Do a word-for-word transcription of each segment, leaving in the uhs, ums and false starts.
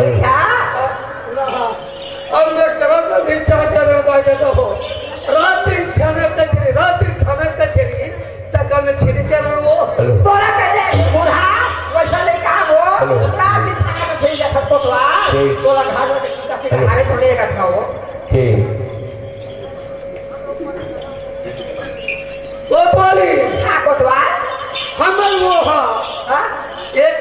क्या? अब मैं करम में भी चार जने बाटे तो हो। रात दिन छनक कचरी, रात दिन खनक कचरी, तक में छिड़ी चरण वो। हेलो। तोरा कहले बूढ़ा, वैसा नहीं काम हो। हेलो। रात दिन खाना का छिड़ी जा खसको तो आ। ठीक। तोरा घर में कितना पीटा ठीक। खावे तो लेगा था वो। ठीक। कोतवाली। हाँ, कोतवाल। हमर वो हा। हाँ? एक,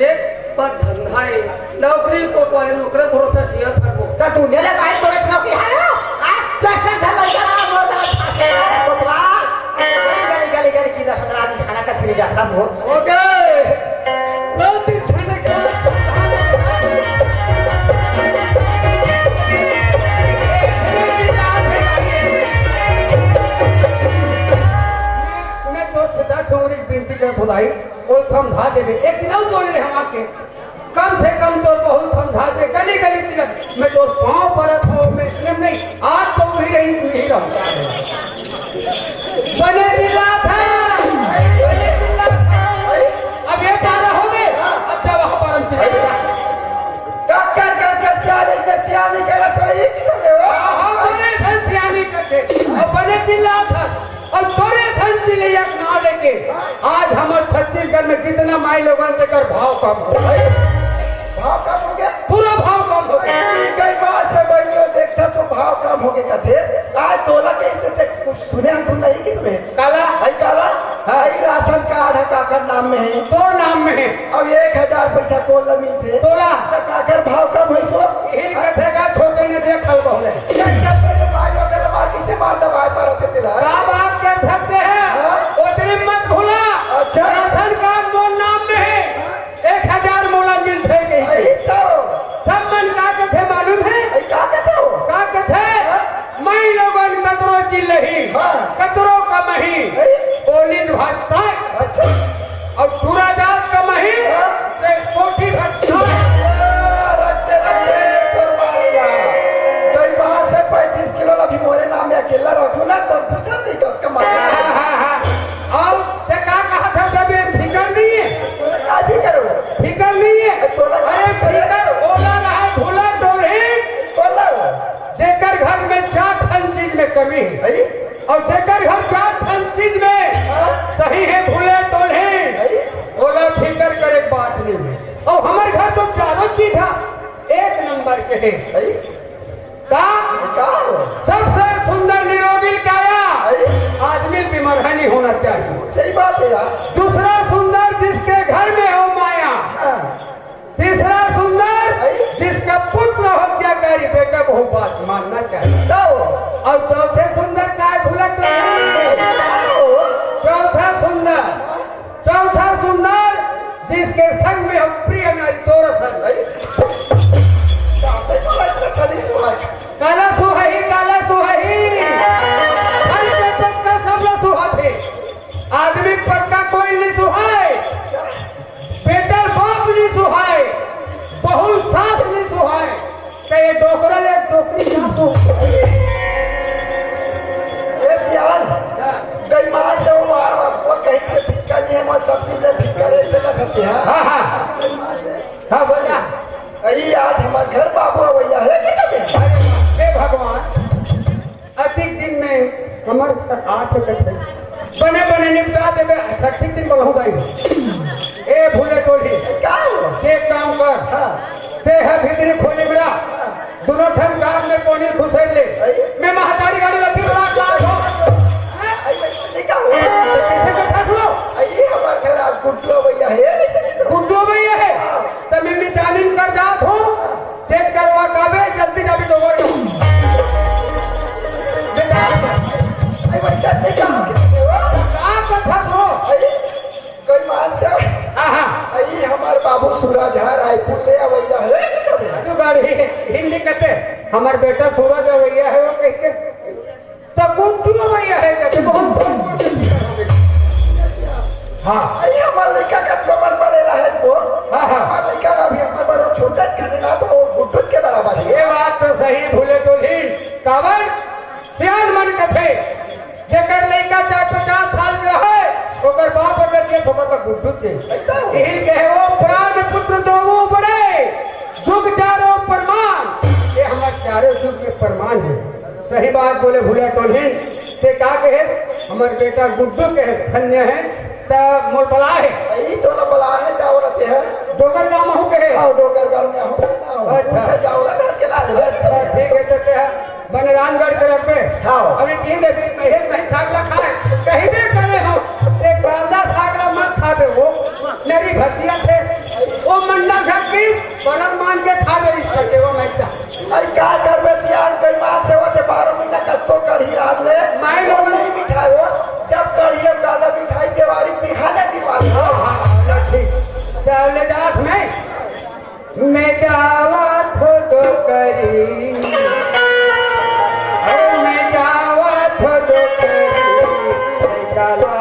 एक पर धंधा है। नौकरी कोतवाली, नौकरी भरोसा जिया था वो। तो तू ले ले भाई, तोरे से नौकरी है हो? आ, चल, चल, चल, लड़का, आ, मोर दादा, फांसे वाला कोतवाल। गली, गली, गली, गली, की दस हजार आदमी खाना का छिड़ी जा, बस वो। ओके। बहुत ही धन्यवाद। मैं तो खुदा से उन्हें विनती करत हूँ भाई, वो समझा देवे। एक दिन और बोले हम आके, कम से कम तो बहुत समझा दे, गली गली तिलक। मैं तो पाँव परत हूँ, मैं इसलिए नहीं, आज तो वही रही, तू ही रहो। बने चिल्लात है, बने चिल्लात है। अब ये पारा हो गए, अब जब वहाँ पर हम चिल्लाए। कक्कर, कक्कर, सियानी के सियानी के रसोई की तो बेवा। हाँ, हाँ, बने थे सियानी करके, अब बने चिल्लात है। और तोरे धन चिल्लैया के नाम लेके आज हमर छत्तीसगढ़ में जितना माई लोगन तेकर भाव कम हो। भाई, भाव कम हो गया? पूरा भाव कम हो गया। ई कई बार से बनियो देखता सो भाव कम हो गया कथे। आज तोला के इससे ते कुछ सुने हम तुम नहीं कि तुम्हें? काला? भाई काला? हाँ। भाई राशन कार्ड है काकर नाम में है। तो नाम में है। अब एक हजार पैसा कोल मिलते। तोला? तो काकर भाव कम है सो? हिल कथे का छोटे ने देखल बहुले। ये सब तो भाई वगैरह मार किसे मार दबाए पर होते तेरा? का बात कर सकते हैं? हाँ? उतनी मत भूला। अच्छा। राशन कार्ड मोर नाम में है। एक हजार मोला मिलते नहीं। यही तो। सब मन का कथे मालूम है? यही का कहते हो? का कथे? हाँ? माई लोगन कतरो चिल्लही, हाँ। कतरो कमही, अरे। बोली भाषा। अच्छा। और टूरा जात कमही, हाँ। ते कोठी भट्टा। रखते, रखते, तोर मारूंगा। कई बार से पैंतीस किलो ला भी मोरे नाम में अकेला रखूं ना, तो दूसरा नहीं तो कमा। हाँ, हाँ, हाँ। और ते का कहा था जब ये फिकर नहीं है? तोला का फिकर हो? फिकर नहीं है। तोला का अरे फिकर? फिकर ओला रहा, भूला तो नहीं। तोला। जेकर घर में चार ठन चीज में कमी है, अरे? और जेकर घर चार ठन चीज में हाँ? सही है, भूले तो नहीं, अरे? ओला फिकर करे बात नहीं है। और हमर घर तो चारों चीज है, एक नंबर के है। अरे? का? का हो? सबसे सुंदर निरोगी काया, अरे? आदमी बीमार नहीं होना चाहिए। सही बात है यार। दूसरा सुंदर जिसके घर में हो माया, हाँ। तीसरा सुंदर, जिसका पुत्र हत्याकारी बेटा को बात मानना चाहिए। तो? और चौथे सुंदर काय भूलत नहीं? चौथा सुंदर, चौथा सुंदर, जिसके संग में हम प्रिय नारी तोर संग। काला सुहाई, काला सुहाई। हर के पक्का सब लोग सुहाते। आदमी पक्का कोई नहीं सुहाए। बेटा बाप नहीं सुहाए, बहू सास नहीं सुहाए, तो ये डोकरा ले डोकरी ना सुहाए। ए सियान, गई माँ से वो मार, वो कहीं से भिक्का नहीं है, मैं सब चीजें भिक्का ले लेना करते हैं। हाँ, हाँ। हाँ, बोला। अरे आज हमारे घर बाबू भैया है कि नहीं? हे भगवान, अधिक दिन में हमर आठ सौ कथे। बने बने निपटा देबे, छठी दिन बोलहु भाई। ए भूले टोली, का हो? के काम कर। हाँ। ते है भीतरी खोली मेरा। हाँ। दोनों ठन काम में कोनी घुसेल ले। अरे। मैं महतारी गाड़ी लगी बड़ा काम हो। अरे, अरे, ये का हो? कैसे बैठा तू? अरे, हमारे घर आप गुड्डू भैया है, ऐसे नहीं तो। गुड्डू भैया है? हाँ। तब मैं मिजानिन कर जात हूँ। चेक करवा काबे, जल्दी जाबे तो ओवर। बेटा, अरे भाई, जल्दी जाओ। का कथा हो? अरे, कोई मान से? हाँ, हाँ। अरे, हमार बाबू सूरज है, रायपुर ले आवैया है, कि कबे? तू गाड़ी हिंदी कहते, हमार बेटा सूरज आवैया है, वो कहते। तो कौन तू भैया है, कहते बहुत बड़ा। हाँ। अरे, हमार लड़का का कमर बड़े रहे तो। हाँ, हाँ। हमार लड़का का भी हमार बड़ो छोटा करे ना, तो वो गुड्डू के बराबर है। ये बात तो सही, भूले तो नहीं। काबर? सियान मन कथे, जेकर लड़का चाहे पचास साल के रहे, ओकर बाप अगर के ठोकर पर गुड्डू के। एकदम। यही कहे वो प्राण पुत्र दो वो बड़े, जुग प्रमाण हे। सही बात बोले भूला टोलही। ते का कहे? हमर बेटा गुड्डू के धन्य हे, त मोर बला हे। ई तो ना बला हे, का बोलते हैं? डोंगरगांव में हूँ कहे। हाँ, डोंगरगांव में हूँ। अच्छा। पूछे जाओ ना, घर के लाल। अच्छा, ठीक है, तो क्या बनरामगढ़ के रखबे? हाँ। अभी तीन दिन पहले मैं साग ला खाए, कहीं भी करे हो, एक कांदा साग ला मत खाबे, वो मेरी भसियत है। वो मंडा घर की परम मान के खा मेरी सकेवा मैं। अरे का करबे सियान, बेईमान से होते बारह महीना का तो कढ़ी रात ले। माई लोगन नहीं मिठाई हो, जब कढ़ी अब दादा मिठाई देवारी पिखाने दिवाली हो। हाँ, हाँ, हाँ, ठीक। चल ले जात में। मैं जावा थो डोकरी, अरे मैं जावा थो डोकरी, मैं काला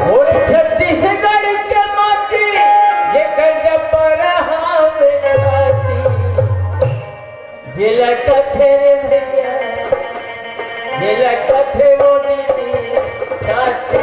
मोर छत्तीसगढ़ के माटी, जेकर जब्बर हावे छाती। जेला कथे रे भैया, जेला कथे वो दीदी, छाती।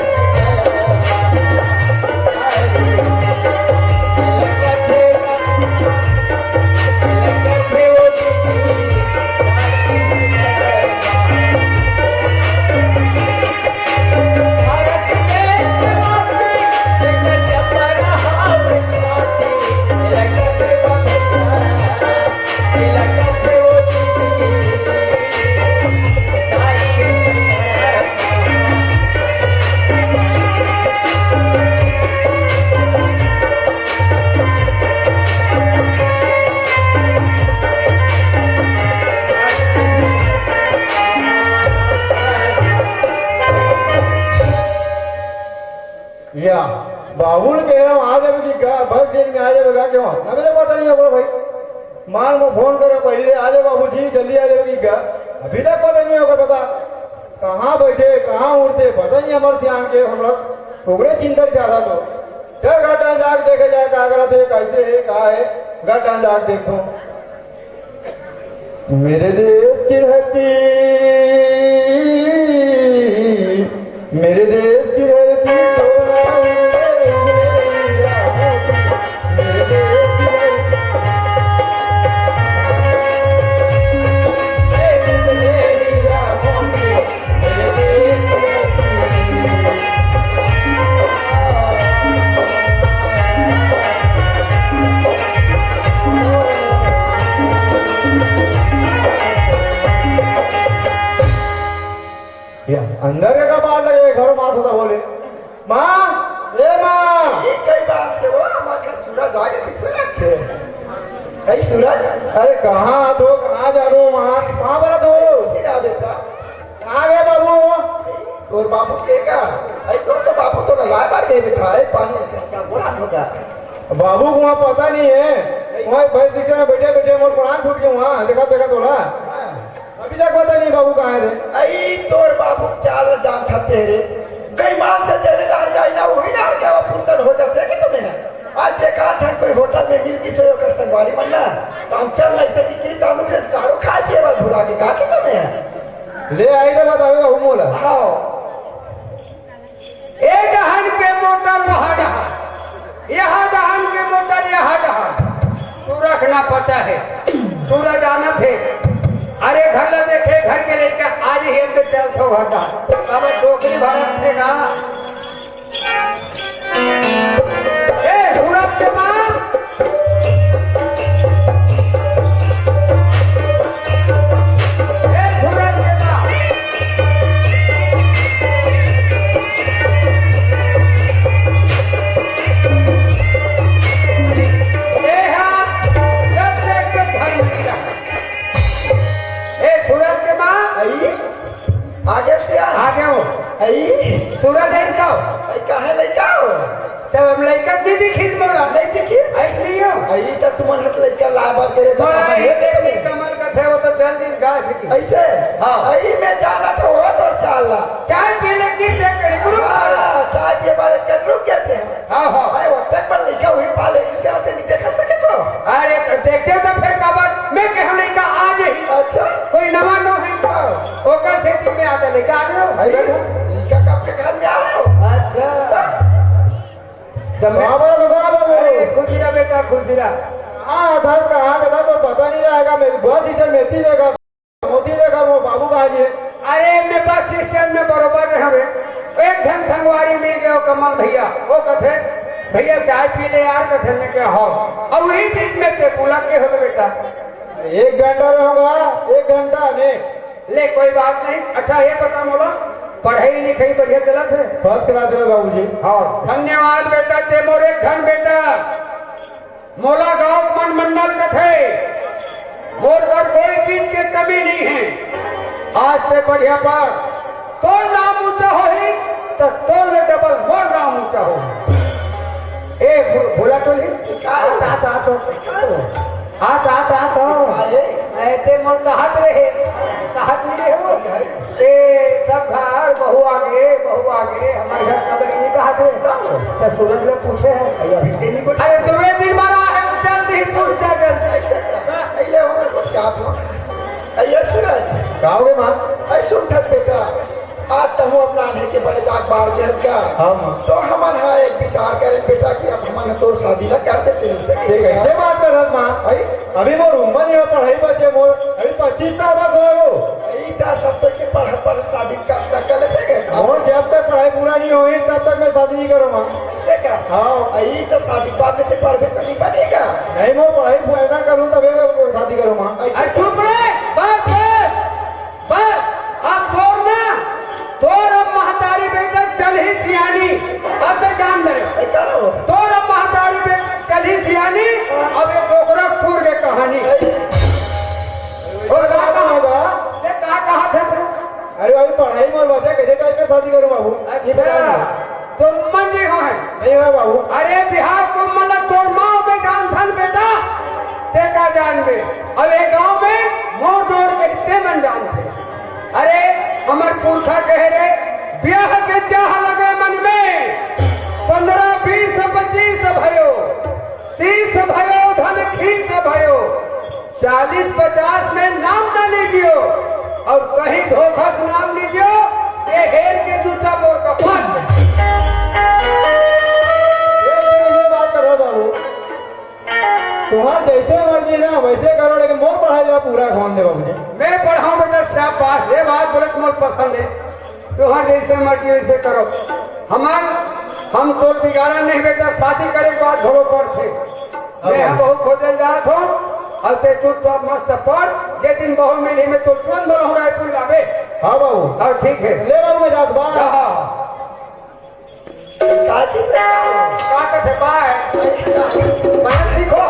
या, बाबू ने कहे, "आ जाबे कि गा, बस दिन में आ जाबे गा, क्यों?" ना, मेरे पता नहीं होगा भाई। मार में फोन करे पहले, "आ जाबे बाबूजी, जल्दी आ जाबे कि गा।" अभी तक पता नहीं होगा, बता। कहाँ बैठे, कहाँ उड़ते, पता नहीं हमारे ध्यान के, हम लोग ओकरे चिंता ज्यादा तो। चल घर डाहन जाके देखे जाए, का करत हे, कैसे हे, का हे, घर डाहन जाके देखो। मेरे देश की धरती, मेरे देश की धरती, मेरे देश की धरती। या, अंदर के कपाट लगे, घर मात होता बोले, "माँ, ए माँ।" ये कई बार से हो, हमारे घर सूरज आगे किससे लगते हैं? कई सूरज? अरे कहाँ तो, कहाँ जा रहे हो वहाँ? कहाँ बोला तू? सीधा बेटा। कहाँ गए बाबू? तोर बाबू के का? अरे तोर तो बाबू तो लाए बार गए बेटा, ए पानी से क्या बोला होगा? बाबू को वहाँ पता नहीं है, वहाँ भैंस दिखे में बैठे बैठे मोर प्राण छूट गए वहाँ, देखा देखा तोला। हाँ। अभी तक पता नहीं बाबू कहाँ है रे? अई तोर बाबू चाल जान खाते रे। कई मान से तेरे डाल जाए ना, वही डाल के वो पुंतन हो जाते कि तुम्हें। आज देखा था कोई होटल में मिल किसी ओकर संगवारी मन ना, तो हम चल नहीं सकी कि दारू के दारू खाए पिए वाला भुला के का कि तुम्हें। ले आई रे बतावे बाबू मोला। हाँ। ए डहन के मोटर वहाँ डहन, यहाँ डहन के मोटर यहाँ डहन। तू रखना पता है, तू रह जाना थे। अरे घर ला देखे, घर के लेके आज ही हम चल थो घटा। अब डोकरी भरत थे ना। ए सूरज के माँ, का हो? तब हम लइका नहीं दिखिस मोला। नहीं दिखिस? अइस नहीं हो। अई त तुमन हत लइका लाए बर करे त मोला कहाँ एक हो? एक कमल कथे, वो तो चल दिस गाय से की। अइसे? हाँ। अई मैं जाना तो हो तो चाल ला। चाय पीने की से करी गुरु। हाँ, चाय पिए वाले कर रुक गए थे। हाँ, हाँ। अरे वो तक पर लइका हुई पाले, इसे तेरा ते नहीं देखा सके तो। अरे तो देखते हो तो फिर कबर, मैं कह लइका आ जाही। अच्छा। कोई नवा नो है तो। ओकर से टीम में आके लइका आ गए हो। अरे, लइका कब के घर में आ रहे हो? अच्छा। हाँ। तब मैं बाबा, बाबा, बाबा। अरे, खुशी रहा बेटा, खुशी रहा। हाँ, था, कहाँ का था तो पता नहीं रहेगा। मेरी बस इधर मेथी देगा, मोती देगा, वो बाबू कहाँ जी है? अरे, मैं बस स्टैंड में बरोबर रहे हवे। एक झन संगवारी मिल गए, वो कमल भैया, वो कथे, "भैया, चाय पी ले यार," कथे, मैं कहा, "हाँ।" और वही बीच में ते बुला के हो बेटा। एक घंटा रहूंगा, एक घंटा ने। ले, कोई बात नहीं। अच्छा, ये बता मोला, पढ़ाई लिखाई बढ़िया चलत हे? फर्स्ट क्लास में बाबूजी। हाँ, धन्यवाद बेटा, ते मोर एक झन बेटा। मोला गांव मन मंडल कथे, मोर बर कोई चीज के कमी नहीं है। आज से बढ़िया पढ़, तोर नाम ऊंचा होही, त तोर ले डबल मोर नाम ऊंचा होही। ए, भू-, भूला टोली, आ, आ, आ, आ, आ, आ, आ, आ, अरे। ऐसे मन कहत रहे, कहत नहीं रहे हो। ए, सब घर बहू आगे, बहू आगे, हमर घर कबरी नहीं कहत रहे। तो सूरज में पूछे है। अरे, अभी के नहीं पूछे। अरे, तुम्हें दिन बना है, जल्दी ही पूछ जा, जल्दी। ऐसे का? पहले हो, मैं कुछ कहा था। अरे, सूरज। का हो गए, माँ? अरे, सुन, थक बेटा। आज तहूँ अपना आने के बड़े जाग बाढ़ दे हल्का। हाँ, माँ। तो हमन हा एक विचार करें बेटा कि अब हमन हा तोर शादी ला कर देते हैं। ठीक है, ये बात कर रहा, माँ। भाई? अभी मोर उम्र नहीं हो, पढ़ाई बचे मोर, अभी पच्चीस साल बाद हो वो। भाई, का सब तक के पढ़, पढ़ शादी का, का कर लेते हैं? मोर जब तक पढ़ाई पूरा नहीं होई, तब तक मैं शादी नहीं करूँगा। ऐसे का? हाँ। भाई, तो शादी बाद में से पढ़ भी तो नहीं बनेगा। नहीं, मोर पढ़ाई पूरा ना करूँ, तभी मैं शादी करूँगा। अरे चुप रहे, बस, बस। बस, अब तोर ना, तोर अब महतारी बेटा चलही सियानी, अब तो जान ले। ऐसा हो? तोर अब महतारी बेटा चलही सियानी, अब ये गोरखपुर के कहानी। ऐसे। और का कहा होगा? ये का कहा था तू? अरे भाई, पढ़ाई में बचा, कैसे टाइप में शादी करूँ बाबू? ये बता अच्छा। दो। तो मन नहीं हो है। नहीं हो बाबू। अरे बिहार को मतलब तोर माँ में जानथन बेटा, ते का जानबे। अब ये गांव में मोर जोड़ के ते मन जानथे। अरे हमर पुरखा कहे रे, ब्याह के चाह लगे मन में, पन्द्रह बीस पच्चीस भयो, तीस भयो धन खीस भयो, चालीस पचास में नाम ना लीजियो, और कहीं धोखा से नाम लीजियो, ये हेर के जूता मोर कपार में। ये, ये, ये बात करो बाबू, तुम्हार जैसे मर्जी ना वैसे करो, लेकिन मोर पढ़ाई ला पूरा होन दे बाबूजी। मैं पढ़ाऊं बेटा, शाबाश, ये बात बोले तुम्हें पसंद है। तुहार जैसे मर्जी वैसे करो। हमार, हम तो बिगाड़न नहीं बेटा, शादी करे के बाद घरो पढ़थे। मैं हम बहुत खोजल जात हो, और ते चुपचाप मस्त पढ़, जे दिन बहू मिली मैं तो तुरंत बोलहूँ रायपुर लाबे। हाँ बाबू। और ठीक है। ले बाबू, मैं जात बा। हाँ, हाँ। का चीज है? का कथे पाए? बड़ा सीखो।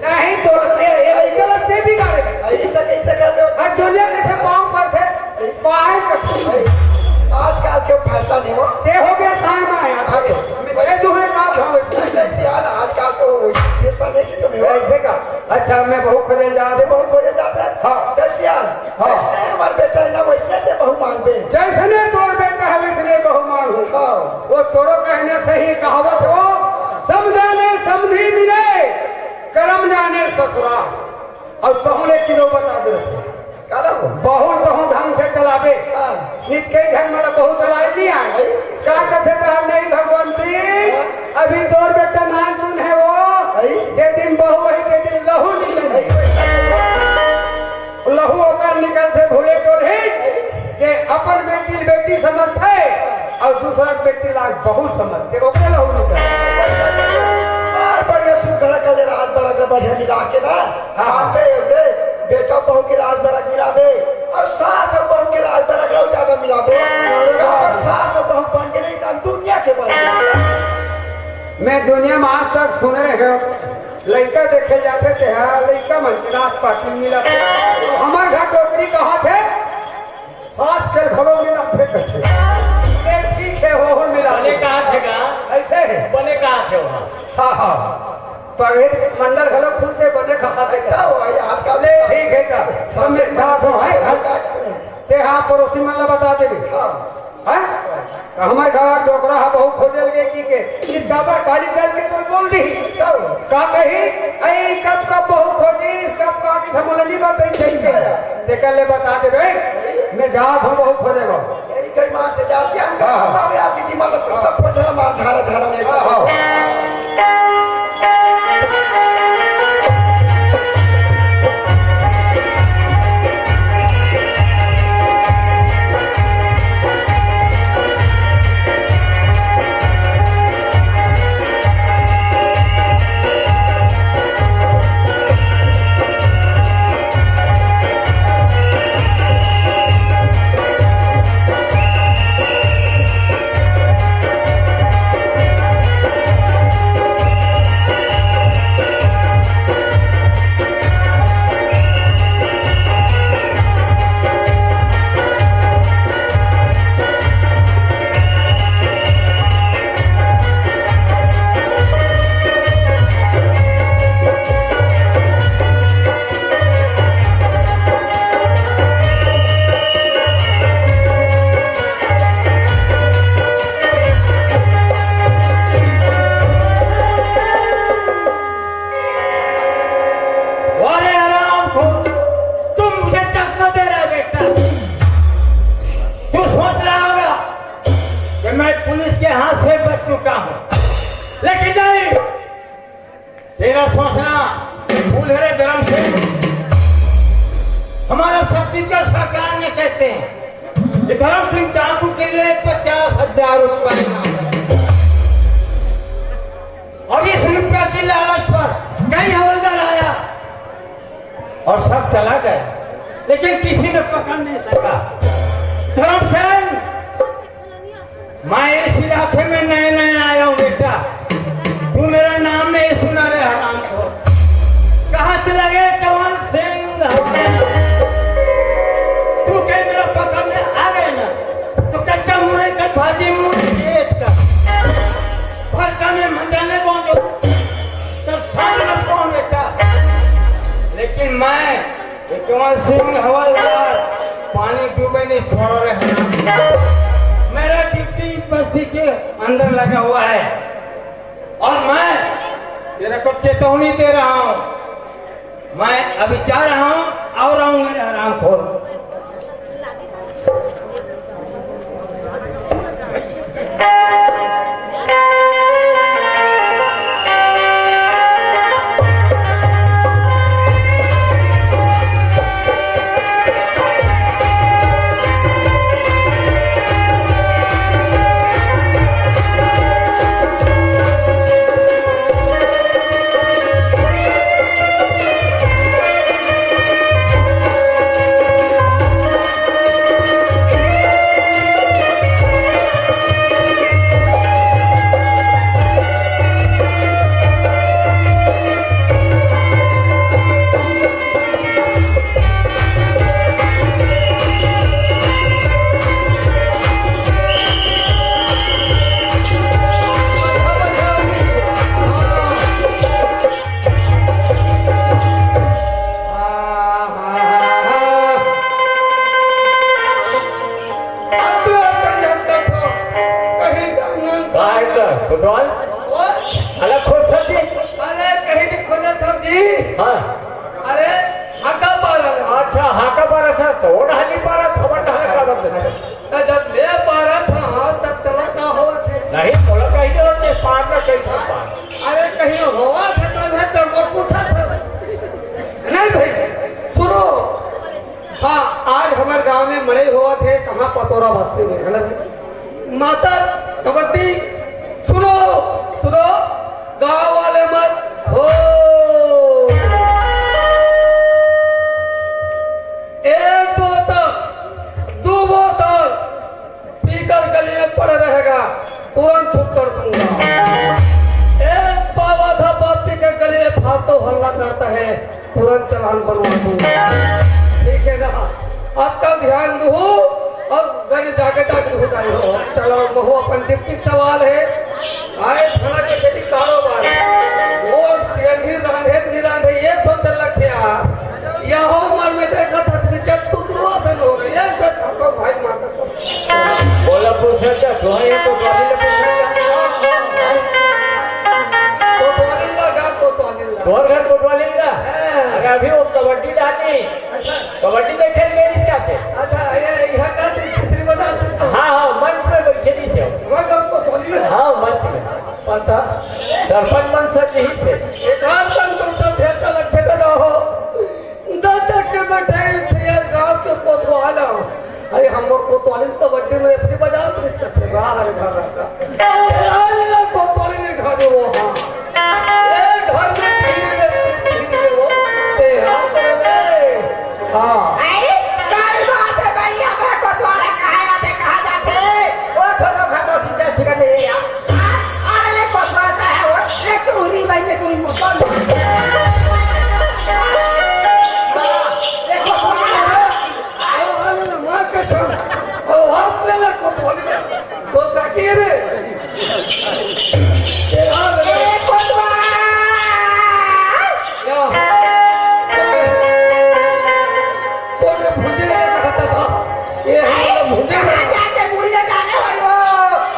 नहीं तो ये, ये लड़के लोग से बिगाड़े। अरे, तो कैसे कर रहे हो? हर दुनिया के से पाँव पर थे, पाए कथे। अरे, आजकल के फैशन है वो। ते हो गया शान में आया। अरे, मैं तुम्हें कहा था वो। ऐसे यार, आजकल तो फैशन है कि तुम्हें ऐसे का? अच्छा, मैं बहुत खोजे जाते। बहुत खोजे जाते हैं। हाँ। जैसे यार, हाँ। जैसे हमारे बेटा है ना, वैसे ते बहू मांगबे। जैसने तोर बेटा है, वैसने बहू मांगहूँ। हाँ। वो तोरो कहने सही कहावत हो, "सम जाने समधी मिले, करम जाने ससुराल।" और तहूँ ले किलो बता दे। काला हो? बहू तहूँ ढंग से चलाबे। हाँ। नित कई ढंग मतलब बहू चलाए नहीं आए। अरे। का कथे तो हम नहीं भगवंती, हाँ। अभी तोर बेटा नानचुन है वो, अरे। जे दिन बहू है, जे दिन लहू नहीं है। अरे। लहू ओकर निकलथे भूले टोरही, जे अपन बेटी ल बेटी समझथे अउ दूसरा के बेटी ला बहू समझथे, ओकरे लहू निकलथे। बार बढ़िया सुघर कले राज बरग बढ़िया मिला के ना, हाँ। आबे दे, बेटा बहू के राज बरग मिलाबे, अउ सास अउ बहू के राज बरग अउ ज्यादा मिलाबे। काबर सास अउ बहू बन के नहीं, त दुनिया के बन गए। मैं दुनिया में आज तक सुने हँव, लइका देखे जाथे, तेहा लइका मन के नाच पार्टी मिलत हे। हमर घर डोकरी कहाथे, सास के घलो मिलत हे कथे। ये ठीक हे, हो, हो मिला। बने कहा थे का? ऐसे है। बने कहा थे वहाँ? हाँ, हाँ। तो अभी मंडल घलो खुल से बने कहा थे का? क्या हुआ ये आजकल? ले, ठीक है का? सब में कहा तो है, घर। ते हाँ, पड़ोसी मन ला बता देबे। हाँ। हाँ? तो हमर घर डोकरा हा बहू खोजे लगे कि के, इस गाबर काली चल के कोई बोल दी। क्या हुआ? का कही, "ऐ, कब कब बहू खोजी, कब का की हमला नहीं बताई चाहिए।" तेकर ले बता देबे, मैं जात हूँ बहू खोजे बर। मेरी कई माँ से जाती है, हाँ, हाँ। हमारे आती थी, मतलब, तो सब कुछ हमारा झारा, झारा नहीं हाँ, हाँ। अरे हरामखोर, तू मुझे चकमा दे रहा है बेटा। तू सोच रहा होगा कि मैं पुलिस के हाथ से बच चुका हूँ, लेकिन नहीं। तेरा सोचना भूल है रे धर्म सिंह। हमारा छत्तीसगढ़ सरकार ने कहते हैं कि धर्म सिंह ठाकुर के लिए पचास हजार रुपए इनाम है। और इस रुपया की लालच पर कई हवलदार आया और सब चला गया, लेकिन किसी ने पकड़ नहीं सका। धर्म सिंह, मैं इस इलाके में नया नया आया हूँ बेटा, तू मेरा नाम नहीं सुना रे हरामखोर। कहाँ से लगे कौन सिंह? तू कहीं मेरा पकड़ने आ गए ना, तो कच्चा मुरई का भाजी मुंह पेट का। भरता में मंजाने कौन दो, तो सामने कौन बेटा? लेकिन मैं विक्रम सिंह हवलदार, पानी डूबे नहीं छोड़ रहे हैं। मेरा ड्यूटी बस्ती के अंदर लगा हुआ है और मैं तेरे को चेतावनी दे रहा हूँ। मैं अभी जा रहा हूँ, और आऊंगा रे हरामखोर। काय का? कोतवाल? ओए? अलग खोज सकते? अरे, कहीं नहीं खोजत हव जी। हाँ। अरे, हाका पारा। अच्छा, हाका पारा सा तो ओढ़ा नहीं पारा, खबर ढाले का बंद है। तो जब मैं पारा था, तब तोला का होवत हे? नहीं, तोला कहीं जरूरत नहीं, पार ना कहीं से पार। अरे, कहीं होवत हे तो मैं तुमको पूछा था। नहीं भाई, सुनो। हाँ, आज हमर गांव में मड़ई होवत हे, कहाँ पतोरा बस्ती में, है ना? मातर कबड्डी, सुनो, सुनो, गांव वाले मत हो। एक बोतल, दो बोतल, पीकर गली में पड़े रहेगा, तुरंत छुप कर दूंगा। एक पावा था बाप पीकर गली में फालतू हल्ला करता है, तुरंत चालान बनवा दूंगा। ठीक है ना? अतका ध्यान दू, अब घर जाके जागरूक हो जाए हो। चलो, महू अपन डिप्टी सवाल है। आए थाना के खेती कारोबार। और सियंगी रांधे नहीं रांधे, ये सोच लग गया। यह उम्र में देखा था, जब तू दुआ से हो गई, ये तो ठाकुर भाई माता सब। बोला पूछना क्या? तो ये तो गाली ले पूछना क्या? कोतवाली लगा, कोतवाली लगा। तोर घर कोतवाली लगा? हाँ। अरे अभी वो कबड्डी डाली। अच्छा। कबड्डी में खेल मेरी क्या थे? अच्छा, ये, यहाँ का थी, छतरी बजा थी। हाँ, हाँ, मंच में बैठे नहीं थे। वो गाँव कोतवाली है। हाँ, मंच में। पता। सरपंच मन सब यही से। एक आध दिन तो सब भेजता लगते थे ना हो। दस तक के बैठे थे यार, गाँव के कोतवाल। अरे, हम लोग कोतवाली कबड्डी में अपनी बजा तो इसका थे बाहर घर का। अरे, ना कोतवाली नहीं खा दे वो, हाँ। ए, घर में टीवी में, टीवी में वो, ए, हाँ, अरे, हाँ। अरे, कल बात है भाई, हमें कोतवाल खाया थे, कहा जाते। वो दोनों घर तो सीधे फिर नहीं यार। अरे, ले कोतवाल का है वो, ले चूरी भाई ने चूरी मुसलमान। ले कोतवाल है। अरे, माँ कसम। ओ, आप ले ले कोतवाल। कोतवाल की रे। तेरा रे। ए, कोतवाल। क्या? तूने मुझे नहीं कहा था। ये है अरे, मुझे कहाँ जाके मुड़िया जाने वाली हो?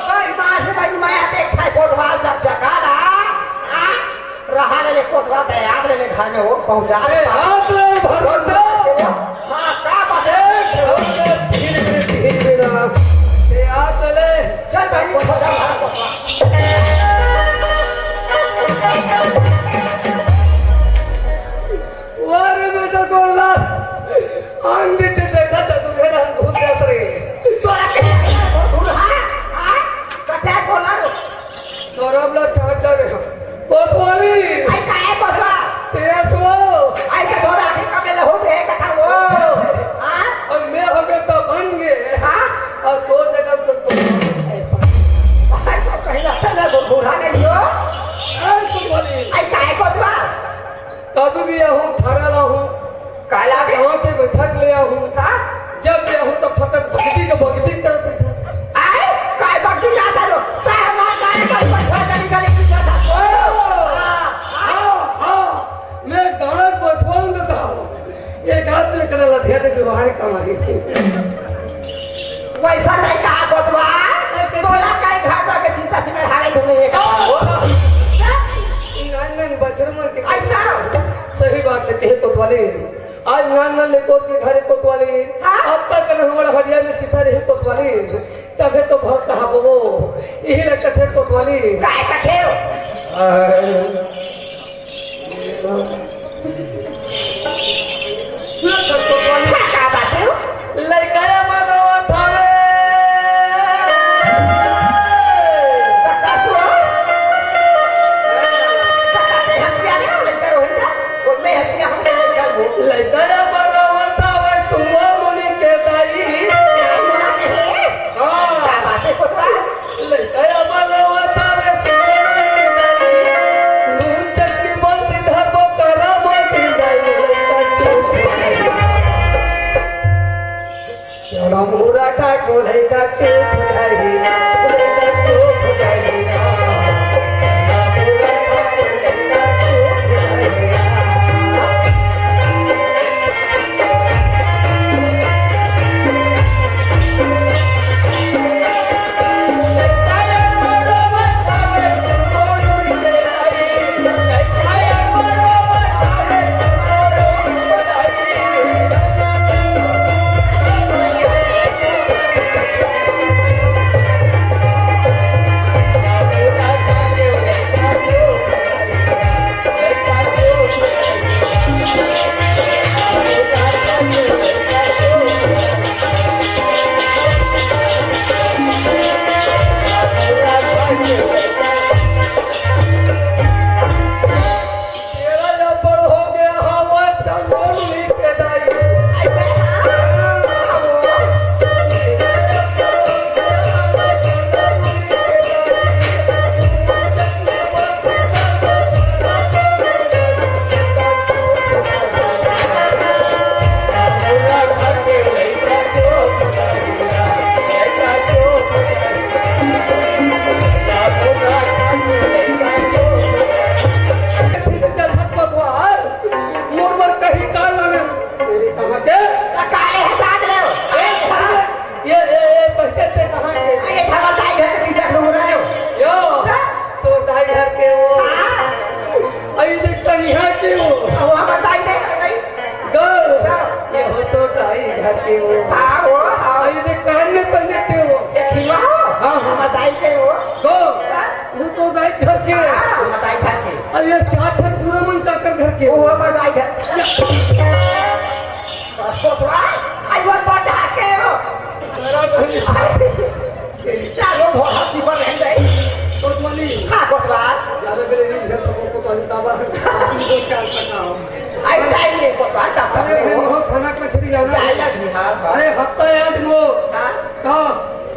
भाई, माँ से भाई, मैं आते खाए कोतवाल सब जगह ना। हाँ? रहा ले, ले कोतवाल, तो याद ले, ले घर में वो पहुंचा दे। ए, हाथ ले, भर दो। हाँ, क्या बात है? ए, धीरे, धीरे, धीरे, धीरे। ए, हाथ ले। चल भाई, कोतवाल, कोतवाल। वाह रे बेटा गोल्ला, आंधी से देखा था तुझे ना घूम जात रे। तोरा के बूढ़ा, हाँ? कते बोला रो? गौरव ला चाहता रे। कोतवाली। आई काहे कोतवा? तेसवो। आई के तोरा भी कमे लहू बे कथा वो। हाँ? और मैं हो गया तो बन गए। हाँ? और दो जगह तो, तो आई तो कहीं रहता ना वो बूढ़ा नहीं हो। आई कोतवाली। आई काहे कोतवा? कभी भी आहूँ, खड़ा रहूँ, काला भी? गाँव के बैठक ले आहूँ, हाँ? जब ले आहूँ तो फकत भक्ति के भक्ति कर बैठा। आए? काय भक्ति जाता लो? काय हमारा गाय का बैठा गली गली की जाता? ओ! हाँ, हाँ, हाँ। मैं गाना बसवाऊंगा तो एक हाथ में कड़ा लधिया दे के बाहर कमाई। वैसा नहीं कहा कोतवा, तोला कहीं घर जाके चिंता फिकर हारे तुमने ये कहा। नान नान बछर मन के ऐसा? सही बात है, कहे कोतवाली। आज नान नान ले कोट के घरे कोतवाली। हाँ? अब तक न हमर हरिया में सीता रही कोतवाली। तबे तो भक्त हबो। यही ले कथे कोतवाली। काय कथे हो? का बात है? लइका रे मरवत हवे। बता सुनो। बता ते हम क्या रे, लइका रोहिंग्या? वो मैं हटिया हम लइका वो। लइका रे मरवत हवे, सुनो मुनि के दाई। हाँ। क्या बात है, कोतवाल? वो हमर दाई नहीं, हमर दाई। गो, हाँ। ये हो तो दाई घर के हो। हाँ, वो, हाँ। ये देख, कान में पहनते हो। ये खिलवा हो? हाँ, हाँ। हमर दाई के हो। गो, हाँ। वो तो दाई घर के हो। हाँ, हमर दाई घर के। अरे, ये चार ठन पूरा मन काकर घर के हो। वो हमर दाई घर। बस, कोतवाल, आई वो तो ढाके हो। अरे, भाई। चलो, बहुत हंसी पर रह गई। कोतवाली। हाँ, कोतवाल। ज्यादा बेले नहीं, घर सबको कोतवाली दावा। दो चार पकाओ। आई टाइम नहीं, कोतवाल, तब अरे, तक मैं हो। बहुत खाना कचरी जाना। जाएगा जी, हाँ, हाँ। अरे, हफ्ता याद वो। हाँ। हाँ,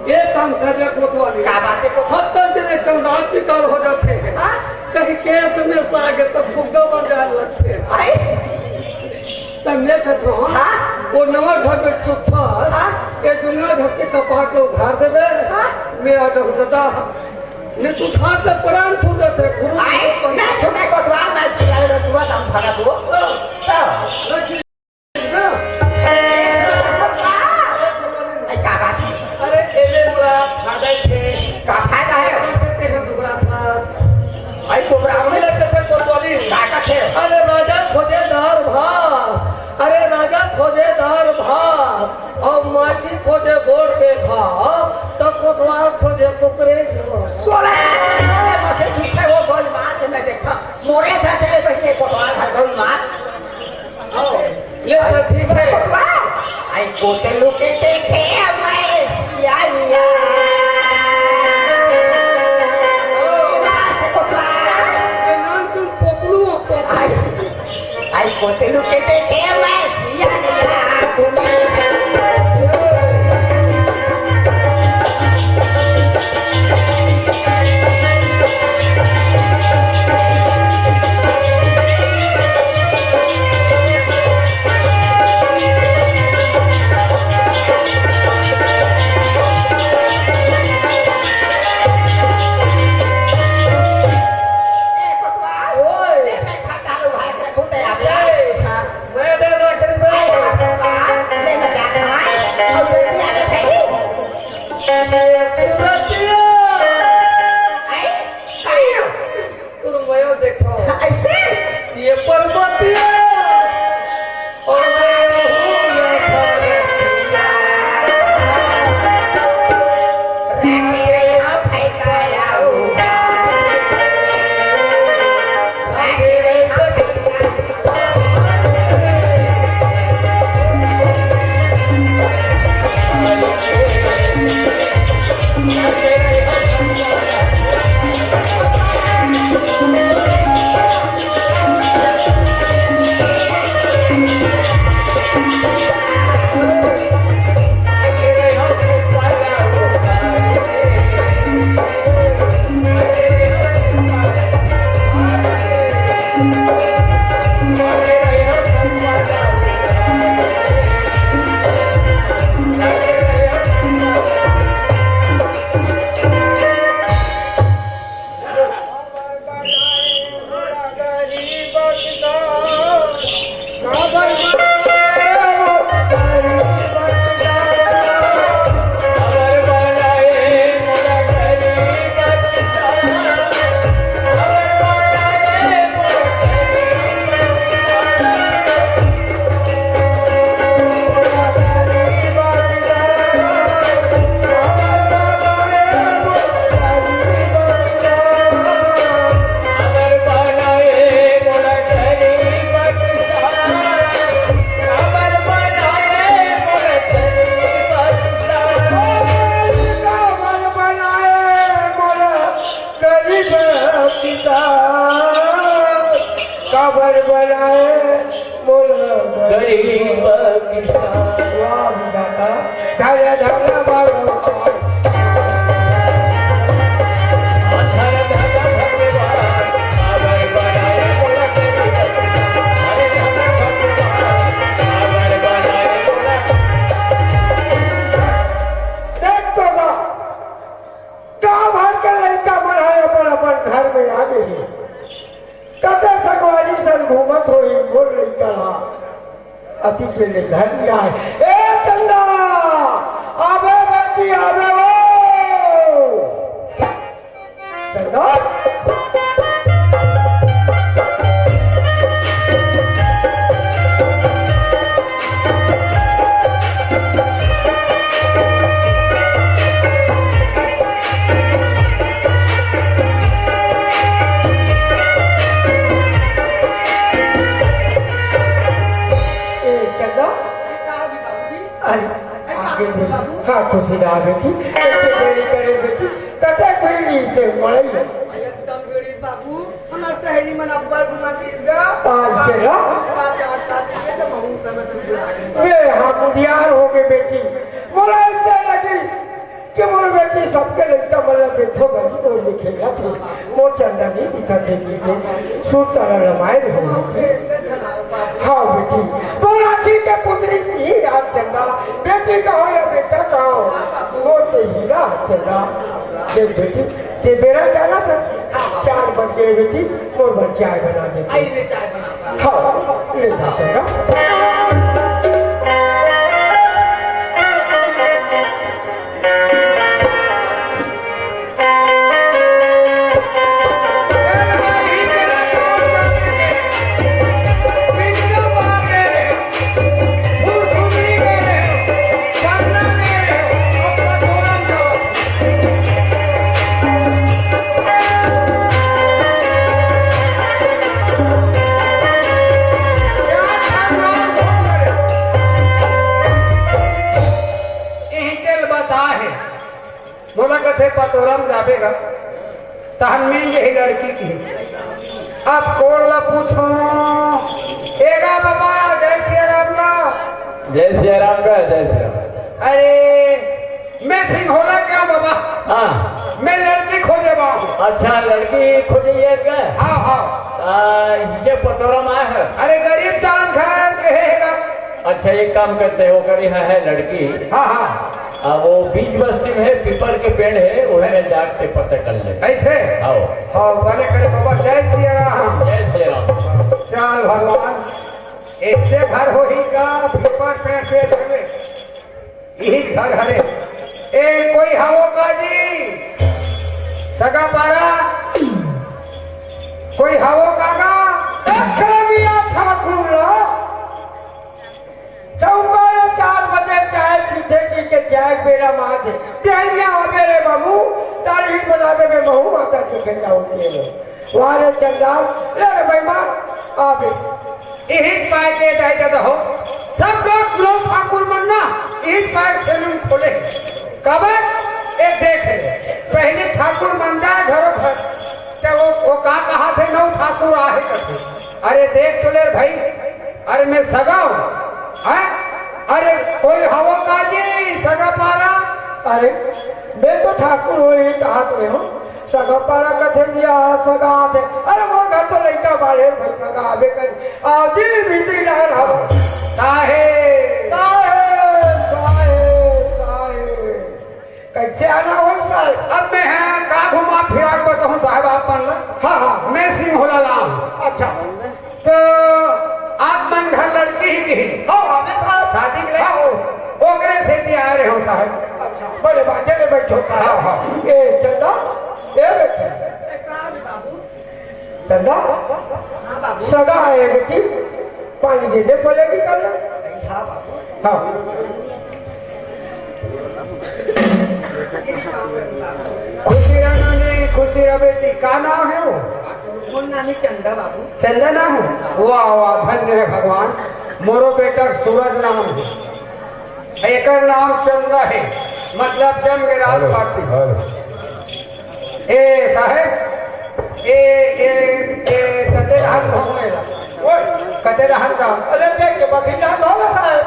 एक काम कर दे, कोतवाली। क्या बात है, कोतवाल? हफ्ता दिन एक काम रात निकाल हो जाते हैं। हाँ। कहीं केस में से आगे तो फुग्गा बजाए लगते हैं। आई। त मैं कहत हूँ, हाँ? वो नवा घर में सुख था, हाँ? ये दुनिया घर के कपाट में उधार देबे, हाँ? मैं आ जाऊँ दादा, नहीं तू खा के प्राण छूट जाते, गुरु आए, गुरु ना छूटे कोतवाल, ना छुड़ाए, ना तुरंत हम खाना को। हाँ। हाँ। ना छुड़े, ना। ए, सुनो, सुनो, सुनो। ए, का बात है? अरे, एले मोला फायदा हे। का फायदा है? कैसे तेरे दुबरा था? भाई, तो ब्राह्मण हमने कैसे कोतवाली? का का थे? अरे राजा खोजे दार भात, अरे राजा खोजे दार भात, अउ माछी खोजे गोड़ के भात, त कोतवाल खोजे कुकरे झोर। सोले! मथे झूठे वो गोल बात से मैं देखा। मोरे साथे बइठे कोतवाल घर गई मार। आओ, ले सर, ठीक है। आई कोतलू के देखे मैं सियानिया। ए माँ से कोतवाल। ए नाम सुन, पोपलू, पोपलू। आई, आई कोतलू के देखे मैं सियानिया। ए, कोतवाल, ओए। ले मैं खा डालू भाई के खूंटे आ गया। ए, हाँ। मैं दे दो करीब। ए, हाँ, कोतवाल, ले मैं जा रहा हूँ। और जल्दी आ गए भाई। ए, सुरतिया। आई, आई। तुम वयो देखो। ऐसे? ये पर्वतिया। और मैं हूँ ये पर्वतिया। काबर बनाए मोला गरीब किसान। वाह विधाता, धन धन भगवान। देख तो बा, गाँव भर के लइका मन ह अपन अपन घर में आ गे हे। कते संगवारी संग घूमत होही मोर लइका ह। अति के ले घर में आए, ए चंदा, आबे बेटी आबे ओ। चंदा। का खुशी रहा बेटी, कैसे देरी करे बेटी, कते कोई नहीं से मड़ई है। एकदम बेड़ी बाबू, हमार सहेली मन अब्बड़ घुमा दीस गा। आज से ना? पाँच आठ साल के तो महू समय से बुला गए। वे हाँ, बुधियार हो गए बेटी। मोला ऐसे लगी कि मोर बेटी सबके लइका मन ला देखो बनी तो लिखेगा तो मोर चंदा नहीं दिखा देती से। सुर तारा रामायण हो गई। हाँ बेटी, मोर आँखी के पुतरी की याद चंदा। बेटी कहाँ या बेटा कहाँ हो? मोर तो हीरा चंदा। देख बेटी, ते बेरा जाना था, चार बज गए बेटी, मोर बर चाय बना दे। आई ले चाय बना। हाँ, ले जा चंदा। इही तेल बता हे। मोला कथे पतोरम जाबे गा, तहन मिल जही लड़की की। अब कोन ला पूछो? एगा बाबा, जय सिया राम गा। जय सिया राम गा, जय सिया राम। अरे, मैं सिंघोला क्या बाबा? हाँ। मैं लड़की खोजे बाबू। अच्छा, लड़की खोजे ये क्या? हाँ, हाँ। आ, ये पतोरम आए है। अरे, गरीब दान घर के है गा। अच्छा, एक काम करते हो, अगर यहाँ है लड़की, हाँ, हाँ। आ, वो बीच बस्ती में है, पीपल के पेड़ है, वही में जाके पता कर ले। ऐसे? आओ। हाँ, बने करे बाबा, जय सिया राम। जय सिया राम। चल भगवान, ऐसे घर होही का, पीपल पेड़ पे हमें यही घर हरे। ए, कोई हवो का जी? सगा पारा? कोई हवो का गा? ए, करमिया ठाकुर ला। चौका ये चार बजे चाय पीथे की के चाय बेरा माथे। बिहनिया आवे रे बाबू, दाढ़ी बना दे में महू माता के खंडा उठे रे। वाह रे चंडाल, ले रे बेईमान, आ बे। इही पाए के दाई ददा हो, सब लोग, लोग ठाकुर मन ना, इही पाए सैलून खोले। काबर? ए देख रे, पहले ठाकुर मन जाए घरों घर, ते वो, वो का कहा थे, नौ ठाकुर आहे करते। अरे देख तो ले रे भाई, अरे मैं सगा हूँ, हैं? अरे कोई हवो का जी सगा पारा? अरे मैं तो ठाकुर हूँ, ये कहा तो हूँ। सगा पारा कथे दिया, सगा आथे। अरे मोर घर तो लइका बाढ़े भाई, सगा आबे करी। आओ जी, भीतरी डहर हवो। साहेब। साहेब, साहेब, साहेब। कैसे आना हो साहेब? अब मैं है का घुमा फिरा के बताऊं साहेब आप मन ला? हाँ, हाँ। मैं सिंघोला ला हूँ। अच्छा। तो आप मन घर लड़की ही की? हाँ, हाँ, मैं तो शादी के लिए हाँ, हाँ। ओकरे से भी आ रहे हो साहेब। अच्छा, बड़े बाजे में बैठो साहेब। हाँ, हाँ। ए चंदा, ए बेटा। ए, का रे बाबू? चंदा, हाँ बाबू। सगा है बेटी, पानी दे दे बोले भी कर ले। हाँ बाबू। हाँ। खुशी रहना नहीं, खुशी रह बेटी। का नाम है वो? मोर नाम है चंदा बाबू। चंदा नाम है? वाह वाह, धन्य है भगवान। मोरो बेटा सूरज नाम है। एकर नाम चंदा हे, मतलब जम के राज हेलो, पार्टी। हेलो। ए साहेब, ए, ए, ए, कते रहन घूमे ला? ओए, कते रहन का? अरे देख के बकरी ना धोला साहेब।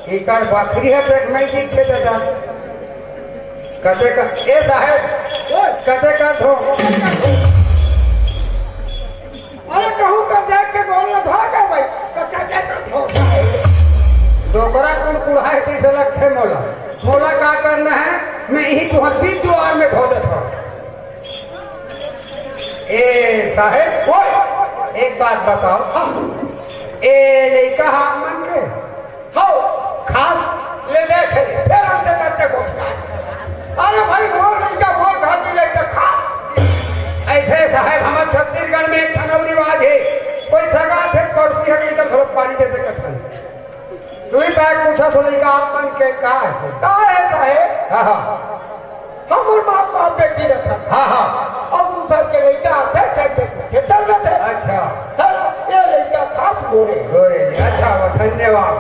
एकर बकरी है, पेट में ही दिखे दादा। कते का, ए साहेब, ओए, कते का धो? अरे कहूँ का देख के गोड़ ल धो के भाई, तो कटे तो धो। डोकरा कुड़कुड़ाए जैसे लगथे मोला। मोला का करना है, मैं यही तुहर बीच द्वार में धो देता हूँ। ए साहेब, ओए, एक बात बताओ, हाँ, ए लइका हा आप मन के? हौ, खास ले देख, फेर हमसे करते गोठिया। अरे भाई, मोर लइका मोर घर में लइका खास। ऐसे साहेब, हमर छत्तीसगढ़ में एक ठन अउ रिवाज हे, कोई सगा थे, पड़ोसी हर एकदम घरों पानी देते कथन। तू ही पैक पूछा तो लइका आप मन के का है? का है साहेब? हाँ, हाँ। हमर माँ बाप बेटी रखत। हाँ, हाँ। अउ दूसर के लइका आथे, खेलते कूदते चल देथे। अच्छा। है ना? ये लइका खास गोरे। गोरे, अच्छा, धन्यवाद।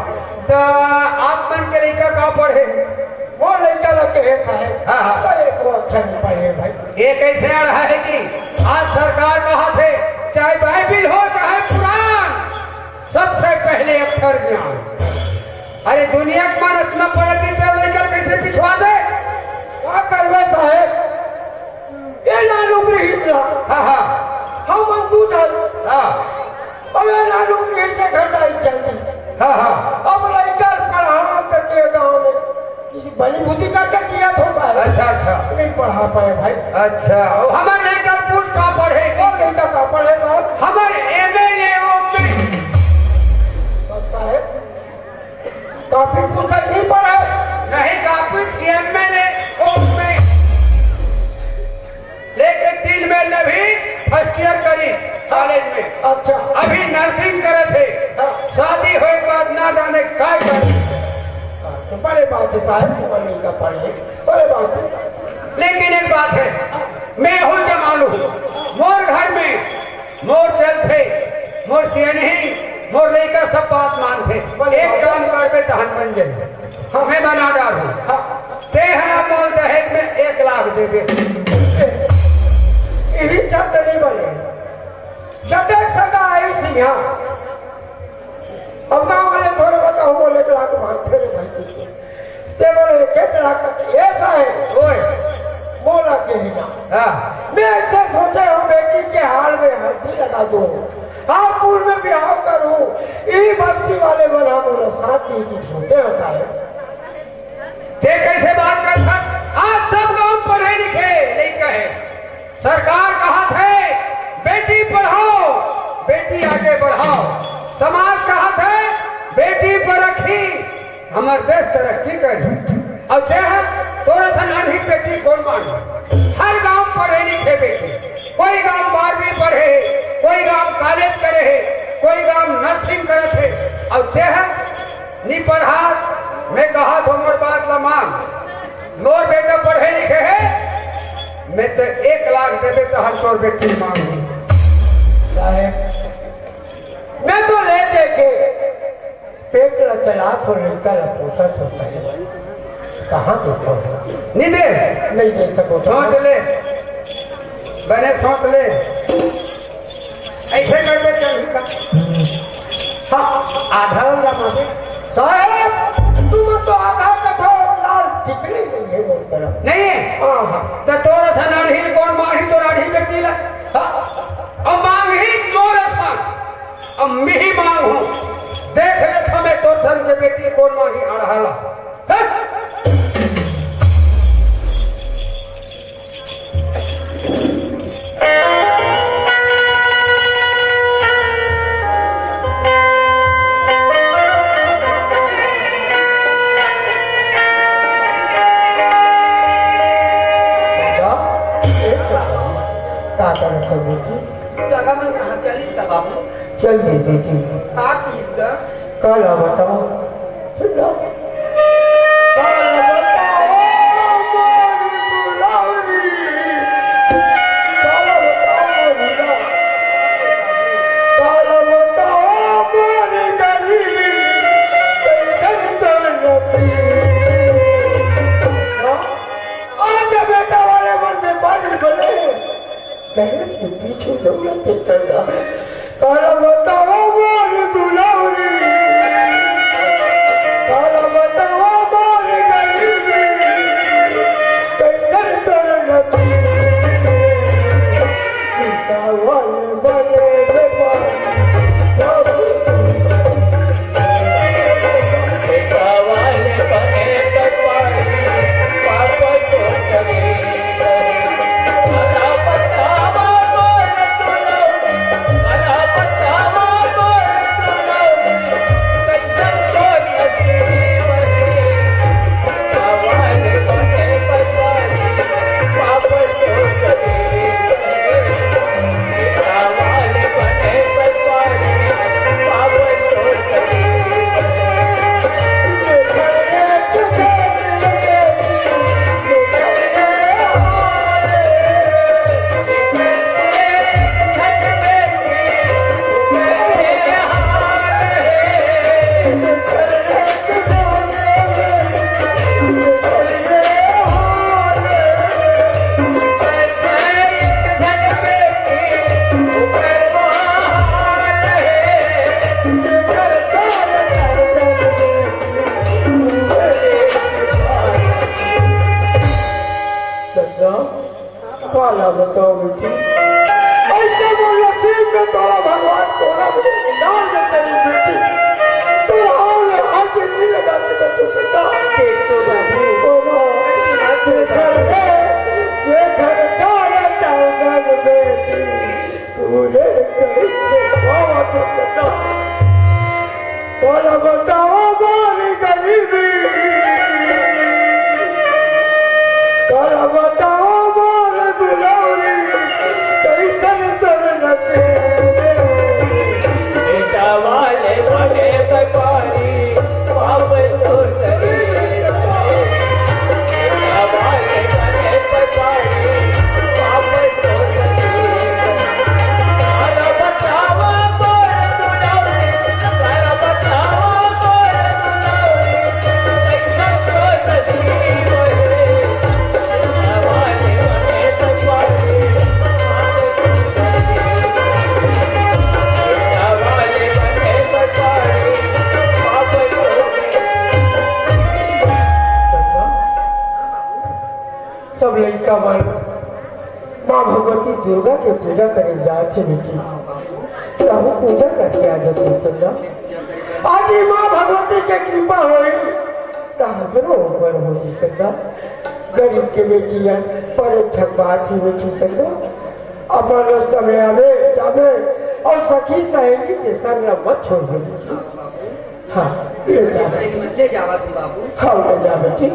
त आप मन के लइका का पढ़े? वो लइका ला कहे साहेब, हाँ, हाँ। तो एको अक्षर नहीं पढ़े भाई। ये कैसे अड़हा है जी? आज सरकार कहा थे, चाहे बाइबिल हो, चाहे कुरान, सबसे पहले अक्षर ज्ञान। अरे, दुनिया के मन इतना पढ़े लिखे लइका कैसे पिछवा दे? का करबे साहेब? ये नानू के हिस्सा। हाँ, हाँ। हम दू झन। हाँ। अबे नानू के हिस्से घर का ही चलती। हाँ, हाँ। अब लइका पढ़ा तक के गाँव में किसी बनी बुद्धि करके किया तो साहेब। अच्छा, अच्छा। नहीं पढ़ा पाए भाई। अच्छा, वो हमर लइका पूछ का पढ़े? वो लइका का पढ़े साहेब? हमर एमएलए ओमने। बस साहेब, काफी पुस्तक नहीं पढ़े। नहीं, काफी एमएलए ओमने। लेके तीन में अभी फर्स्ट ईयर करी कॉलेज में। अच्छा। अभी नर्सिंग करे थे। हाँ। शादी होए के बाद ना जाने काय कर। हाँ, तो बड़े बात है साहेब, तुम्हारे लइका पढ़े, बड़े बात है। लेकिन एक बात है, मैं हो जमालू, मोर घर में मोर चलथे, मोर सियनही, मोर लइका सब बात मानथे। बड़े एक बात है। काम करबे तहन बन जाए, हमें बना डालू। हाँ। तेहा मोल दहेज में एक लाख देबे। यही चाहते नहीं बने। जटे सदा आई थी यहाँ। अब गाँव वाले थोड़े बताओ, बोले एक लाख मांगते रे भाई। ते बोले एक लाख का तो ऐसा है। ओए। बोला के ही ना। हाँ। मैं ऐसे सोचे हूँ बेटी के हाल में हल्दी लगा दूँ, हापुड़ में बिहाव करूँ, ई बस्ती वाले बना बोलो शांति की सोते होता है। ते कैसे बात कर सक? आज सब गांव पढ़े लिखे लइका हे। सरकार कहा थे, बेटी पढ़ाओ, बेटी आगे बढ़ाओ। समाज कहा थे, बेटी पर रखी, हमर देश तरक्की करे। अब ते ह, तोर असन अड़ही बेटी कोन मांगे? हर गांव पढ़े लिखे बेटी, कोई गांव बारहवीं पढ़े हे, कोई गांव कॉलेज करे हे, कोई गांव नर्सिंग करत हे। अब ते ह, नी पढ़ा, मैं कहा तो मोर बात ला मान। मोर बेटा पढ़े लिखे हे, मैं तो एक लाख देबे तो हम तोर बेटी मांगू। साहेब, मैं तो ले दे के पेट ला चलात हो, लइका ला पोसत हो साहेब। कहाँ देखो? नहीं दे। नहीं दे सको। सोच ले, बने सोच ले। ऐसे करके चल का। हाँ, आधा वाला मांगे। साहेब, तुम तो आधा कथो लाल चिकनी नहीं है मोर तरफ। नहीं है? हाँ, हाँ। तो तोर असन अड़ही कोन मांगही, तोर अड़ही बेटी ला? हाँ। अउ मांगही मोर असन। अब मिही मांगहूं। देख लेथंव मैं तोर असन के बेटी कोन मांगही अड़हा ला। हाँ? का करत हस बेटी? सगा मन कहाँ चलिस त बाबू? चल दे बेटी। का किहिस गा? काला बताओ। सुन लो। काला बताओ मोर दुलारी। काला बताओ मोर दुलारी। काला बताओ मोर गरीबी। कैसन तोर नसीब। हाँ? आज बेटा वाले मन में बारिश बने। पहले से पीछे दौड़ते चल रहा है। काला बतावा मोर दुलारी, काला बतावा मोर गरीबी, कैसन तोर नसीब, सीता वाले बने जवान। बताओ बेटी, ऐसे वो नसीब में तोला भगवान तोला मुझे निकाल दे तेरी बेटी। तो आओ ये हाथ से नहीं लगा के बच्चों के साथ। ठीक तो बाबू। तोला, ये घर है, ये घर का रहता है बेटी। तूने कहीं से बाबा को कहता। तोला बताओ मारी गरीबी, तोला बताओ मार दुलारी, कैसन तोर नसीब। बेटा वाले बने व्यापारी, बाप तो गरीब। बेटा वाले बने व्यापारी, बाप तो गरीब। सब लइका मन माँ भगवती दुर्गा के पूजा करे जात हे बेटी। तहूँ पूजा करके आ जाते संगा। आज ये माँ भगवती के कृपा होई, त हमरो ऊपर होई संगा। गरीब के बेटी है, पर एक ठन बात ही बेटी संगा। अपन समय आवे जावे और सखी सहेली के संग मत छोड़ बेटी। हाँ, ले जा। ले जावा तू बाबू। हाँ, ले जा बेटी।